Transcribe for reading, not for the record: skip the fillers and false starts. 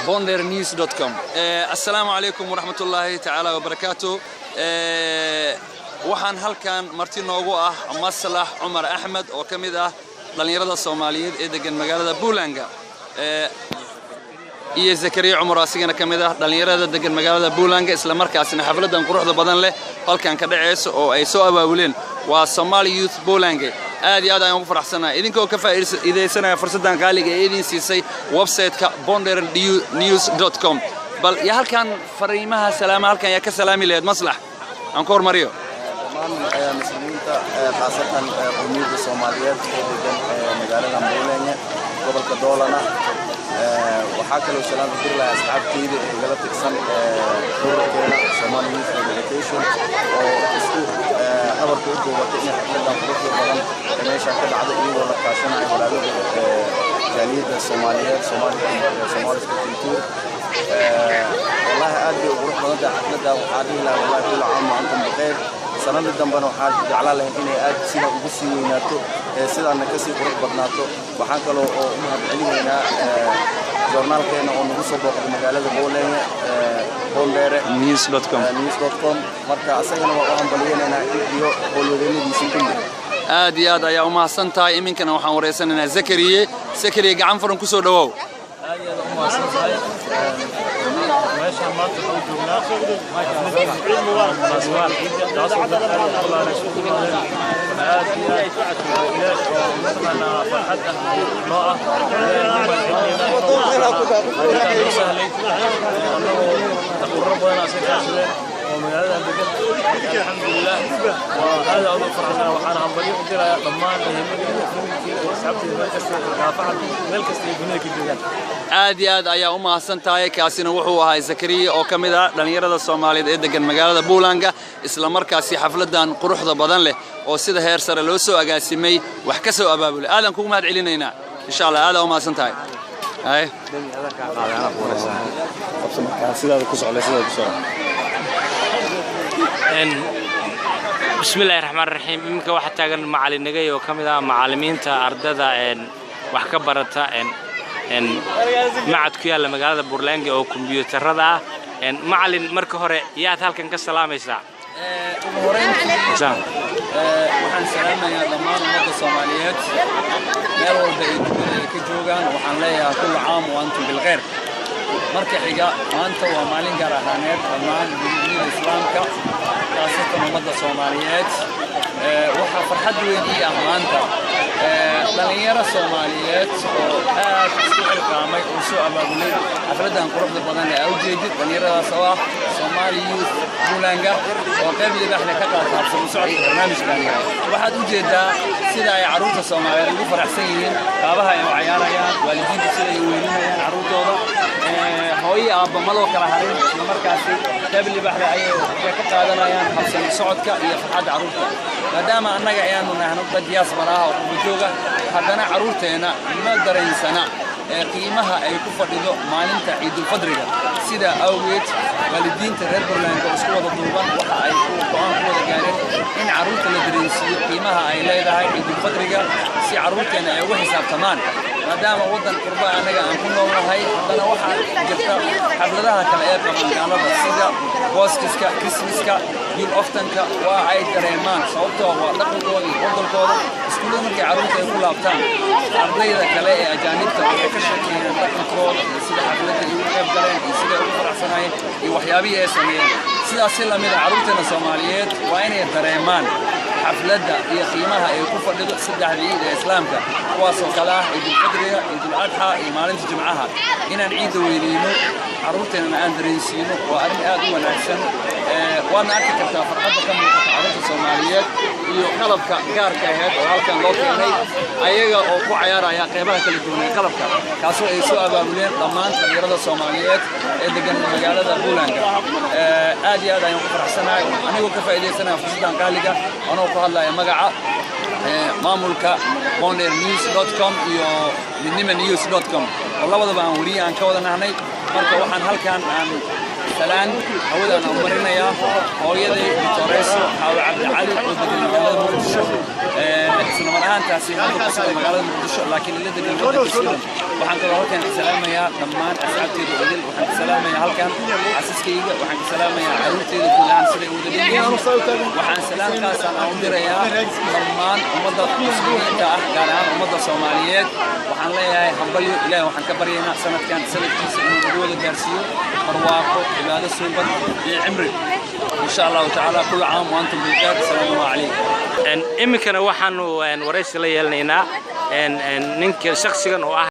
bondernews.com. Assalaamu calaykum waraxmatullaahi tacaala wabarakaatu. Waxaan halkan marti noogu ah Maslax Cumar Axmed oo ka mid ah dhallinyarada Soomaaliyeed ee degan magaalada Borlänge, iyo Zakariya Cumar, asigana ka mid ah dhallinyarada degan magaalada Borlänge, isla markaasina xafladan quruxda badan leh halkan ka dhacaysa oo ay soo abaabuleen waa Somali Youth Borlänge. Aad iyo aad ayaan ugu faraxsanahay idinkoo ka faa'iidaysanaya fursaddan qaaliga ee idin siisay website-ka bondernews.com. Bal ya halkan fariimaha salaama halkan yaa ka salaami lahayd, Maslax? Aan ku hormariyo. Dhammaan muslimiinta, khaasatan qowmiyadda Soomaaliyeed ee degan magaalada Borlänge, gobolka Dalarna. Waxaa kaloo salaam u diri lahaa asxaabteyda ee igala tirsan ururkeena Somali Youth Rehabilitation oo isku dhabarka u duubatay inay xafladan quruxda badan ee meesha ka dhacda, iyagoo la kaashanaya walaalahooda jaaliyadda Soomaaliyeed, Somaliska Kultur. Wallahi aad bay u qurux badan tahay xafladda. Waxaa dhihi lahaa, wallahi, كل عام وأنتم بخير. Sanadii dambena waxaa jeclaan lahayn inay aad sidaa ugu sii weynaato, sidaana kasii qurux badnaato. Waxaan kaloo oo u mahad celinaynaa joornaalkeena oo nagu soo booqday magaalada Borlänge, Bondere news.com. news.com. Marka asagana waa u hambalyaynaynaa iyo howlwadeennadiisii kulli. Aad iyo aad ayaa u mahadsan tahay. Iminkana waxaan wareysanaynaa Zakariye. Zakariye, gacan furan kusoo dhawow. Aad iyo aad u mahadsan tahay. Meeshaan maanta waxaan u joognaa xaflad munaasabad ciidda, taasoo dad aad u ballaaran isugu yimaadeen. Aad iyo aad ilaash oo mataqaanaa farxad ah noo ah. Ilaahay ugu mahadcelinaynaa arrintaan noo sahlay, annagoo ururo badan iska kaashadeen oo magaaladan degan. Alxamdulilah, waa aad aad u faraxsana. Waxaana hambalyo u dirayaa dhammaan ehelmadeyda, familkeyga iyo asxaabteyda meel kasta, daafaha meel kasta ay dunida ka joogaan. Aad iyo aad ayaa u mahadsan tahay. Kaasina wuxuu ahaa Zakariya oo ka mid ah dhallinyarada Soomaaliyeed ee degan magaalada Borlänge, isla markaasi xafladan quruxda badan leh oo sida heer sare loo soo agaasimay wax ka soo abaabulay. Aadaan kugu mahad celinaynaa, insha Allah. Aadaa u mahadsan tahay. Hay. Sidaada ku socda, sidaada ku socda. Bismillahi raxmaan raxiim. Iminka waxaa taagan macalin Nagay oo ka mid ah macallimiinta ardada wax ka barata macad ku yaalla magaalada Borlänge oo kombiyuutarada ah. Macalin, marka hore yaad halkan ka salaamaysaa? Ugu horeyntii waxaan salaamayaa dhammaan ummadda Soomaaliyeed meel walba ay dunida ka joogaan. Waxaan leeyahay كل عام وأنتم بالخير. Marka xiga, maanta waa maalin gaar ahaaneed dhammaan dunida Islaamka, khaasatan ummadda Soomaaliyeed. Waxaa farxad weyn ii ah maanta dhalinyaro Soomaaliyeed oo aad isku xilqaamay oo soo abaabulay xafladan quruxda badan ee aa ujeedid, dhalinyaradaas oo ah Somali Youth Borlänge oo qayb libaaxle ka qaata habsami socodka barnaamijkan. Waxaad u jeedaa sida ay carruurta Soomaaliyeed ugu faraxsan yihiin, qaabaha ay u cayaarayaan, waalidiinta sida ay u weyninayaan carruurtooda, hooyo aabba ma loo kala harin. Isla markaasi qayb libaaxle ayay ka qaadanayaan habsami socodka iyo farxadda carruurta. Maadaama annaga ayaanu nahno dad diaspora ah oo qurba jooga, haddana carruurteena ma dareensana ee qiimaha ay ku fadhido maalinta Ciidulfadriga. Sidaa awgeed, waalidiinta reer Borlänge oo isku wada duuban waxa ay go'aan ku wada gaareen in carruurta la dareensiiyo qiimaha ay leedahay Ciidulfadriga, si carruurteena ay ugu xisaabtamaan. Maadaama waddan qurba annaga aan ku noolnahay, haddana waxaa jirta xafladaha kale ee qaban gaalada, sida påsk-iska, Christmas-ka, julafton-ka, waa ay dareemaan, sababtoo waa dhaqankooda iyo waddankooda. Iskuullada markay carruurta ay ku laabtaan, ardayda kale ee ajaanibta waxay ka sheekeeyaan dhaqankooda iyo sida xafladda ay ugu qayb galeen iyo sida ay ugu faraxsanaayeen iyo waxyaabihii ay sameeyeen. Sidaas si lamid a, carruurteena Soomaaliyeed waa inay dareemaan xafladda iyo qiimaha ay ku fadhido saddexda ciid ee Islaamka, kuwaasoo kale ah Ciidulfadriga, Ciidul Adxa iyo maalinta Jimcaha. Inaan ciidda weyneyno, carruurteennana aan dareensiino, waa arrin aad u wanaagsan. Waadna arki kartaa farxadda ka muuqata carruurta Soomaaliyeed iyo qalabka gaarka aheyd oo halkan loo keenay, ayaga oo ku cayaaraya qeybaha kala duwan ee qalabka, kaasoo ay soo abaabuleen dhammaan dhalinyarada Soomaaliyeed ee degan magaalada Borlänge. Aad iyo aad ayaan ku faraxsanahay anigoo ka faa'iidaysanaya fursaddan qaaliga, anoo ku hadlaya magaca maamulka bondernews.com iyo midnimanews.com oo labadaba aan weriye aan ka wada nahnay. Marka waxaan halkan aan salaan hawadaan aan marinayaa hooyaday, Doctoreso Xaawo Cabdicali, oo degan magaalada Muqdisho. Isla mar ahaantaasi hadda ku sugan magaalada Muqdisho, laakiin ila degan waddanka Sweden. Waxaan kaloo halkan ka salaamayaa dhammaan asxaabteeda idil. Waxaan ka salaamayaa halkan xaasaskayga, waxaan ka salaamayaa carruurteeda guud ahaan siday u wada dhan. Waxaan salaamkaasaan aan u dirayaa dhammaan ummadda Muslimiinta ah, gaar ahaan ummadda Soomaaliyeed. Waxaan leeyahay hambalyo. Ilaahay waxaan ka baryaynaa sanadkan sanadkiisa inuu nagu wada gaarsiiyo barwaaqo, cibaado suuban iyo cimri, insha Allahu tacaala. كل عام وأنتم بخير. السلام عليكم. Iminkana waxaanu waraysi la yeelanaynaa ninka shaksigan oo ah